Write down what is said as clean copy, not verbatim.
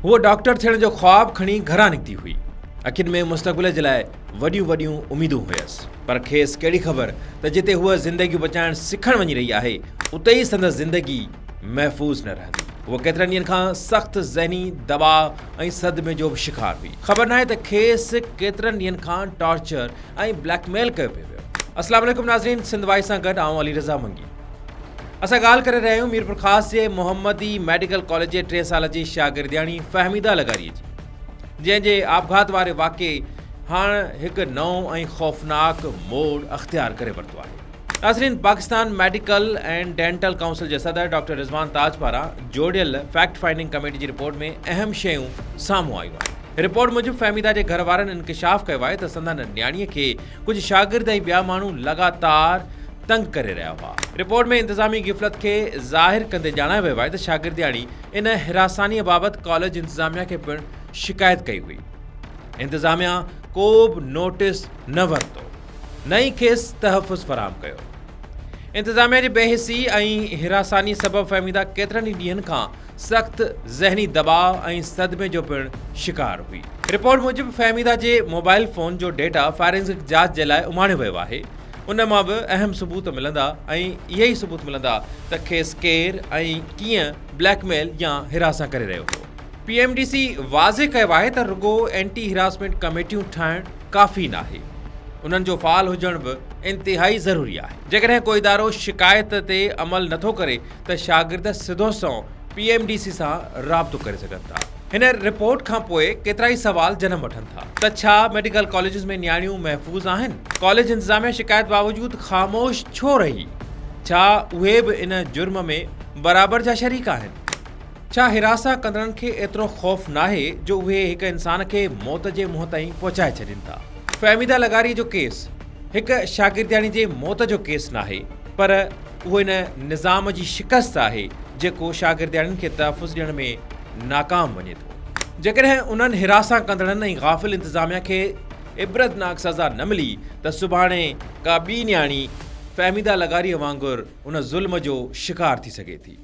هوء ڊاڪٽر ٿيڻ جو خواب کڻي گهران نڪتي هئي. اکين ۾ مستقبل جي لاء وڏيون وڏيون اميدون هيس. پر کيس ڪهڙي خبر ته جتي هوء زندگيون بچائڻ سکڻ وڃي رهي آهي، اتي ئي سندس زندگي محفوظ نه رهندي. هوء ڪيترن ڏينهن کان سخت ذهني دٻاء ۽ صدمي جو به شڪار هئي. خبر ناهي ته کيس ڪيترن ڏينهن کان ٽارچر ۽ بليڪ ميل ڪيو پيو ويو. السلام عليڪم ناظرين سنڌ وائي سان گڏ آئون علي رضا منگي. اسان ڳالهه ڪري رهيا آهيون ميرپورخاص جي محمدي ميڊيڪل ڪاليج جي ٽي سال جي شاگردياڻي فهميده لغاري جي جنهن جي آپگهات واري واقعي هاڻ هڪ نئون ۽ خوفناڪ موڙ اختيار ڪري ورتو آهي. ناظرين Pakistan medical and dental council جي صدر ڊاڪٽر رضوان تاج پاران جوڙيل فيڪٽ فائنڊنگ ڪميٽي جي رپورٽ ۾ اهم شيون سامهون آيون آهن. رپورٽ موجب فهميده جي گهر وارن انڪشاف ڪيو آهي ته سندن نياڻي کي ڪجهه شاگرد ۽ ٻيا ماڻهو لڳاتار تنگ ڪري رهيا هئا. رپورٽ ۾ انتظامي غفلت کي ظاهر ڪندي ڄاڻايو ويو آهي ته شاگردياڻي ان هراسانيء بابت ڪاليج انتظاميا کي پڻ شڪايت ڪئي هئي. انتظاميا ڪو به نوٽيس نه ورتو نه ئي کيس تحفظ فراهم ڪيو. انتظاميا جي بي حسي ۽ هراساني سبب فهميده ڪيترن ئي ڏينهن کان سخت ذهني دٻاء ۽ صدمي جو پڻ شڪار هئي. رپورٽ موجب فهميده جي موبائل فون جو ڊيٽا فارينزڪ جاچ جي لاء اماڻيو ويو آهي، ان مان به اهم ثبوت ملندا ۽ اهي ئي ثبوت ملندا ته کيس ڪير ۽ ڪيئن بليڪ ميل يا هراسان ڪري رهيو هو. پي ايم ڊي سي واضح ڪيو آهي ته رڳو اينٽي هراسمينٽ ڪميٽيون ٺاهڻ ڪافي ناهي، انهن جو فعال هجڻ به انتهائي ضروري آهي. جيڪڏهن ڪو ادارو شڪايت تي عمل نٿو ڪري ته شاگرد سڌو سنئون پي ايم ڊي سي سان رابطو ڪري سگهن ٿا. هن رپورٽ کان پوء ڪيترائي سوال جنم وٺن ٿا ته ڇا ميڊيڪل ڪاليجز ۾ نياڻيون محفوظ آهن؟ ڪاليج انتظاميا شڪايت باوجود خاموش ڇو رهي؟ ڇا اهي به ان جرم ۾ برابر جا شريڪ آهن؟ ڇا هراسان ڪندڙن کي ايترو خوف ناهي جو اهي هڪ انسان کي موت جي منهن تائين پهچائي ڇڏين ٿا؟ فهميده لغاري جو ڪيس هڪ شاگردياڻي جي موت جو ڪيس ناهي پر اهو ان نظام جي شڪست آهي جيڪو شاگردياڻين کي تحفظ ڏيڻ ۾ ناڪام وڃي ٿو. جيڪڏهن انهن هراسان ڪندڙن ۽ غافل انتظاميا کي عبرتناڪ سزا نه ملي ته سڀاڻي ڪا ٻي نياڻي فهميده لغاريء وانگر ان ظلم جو شڪار ٿي سگهي ٿي.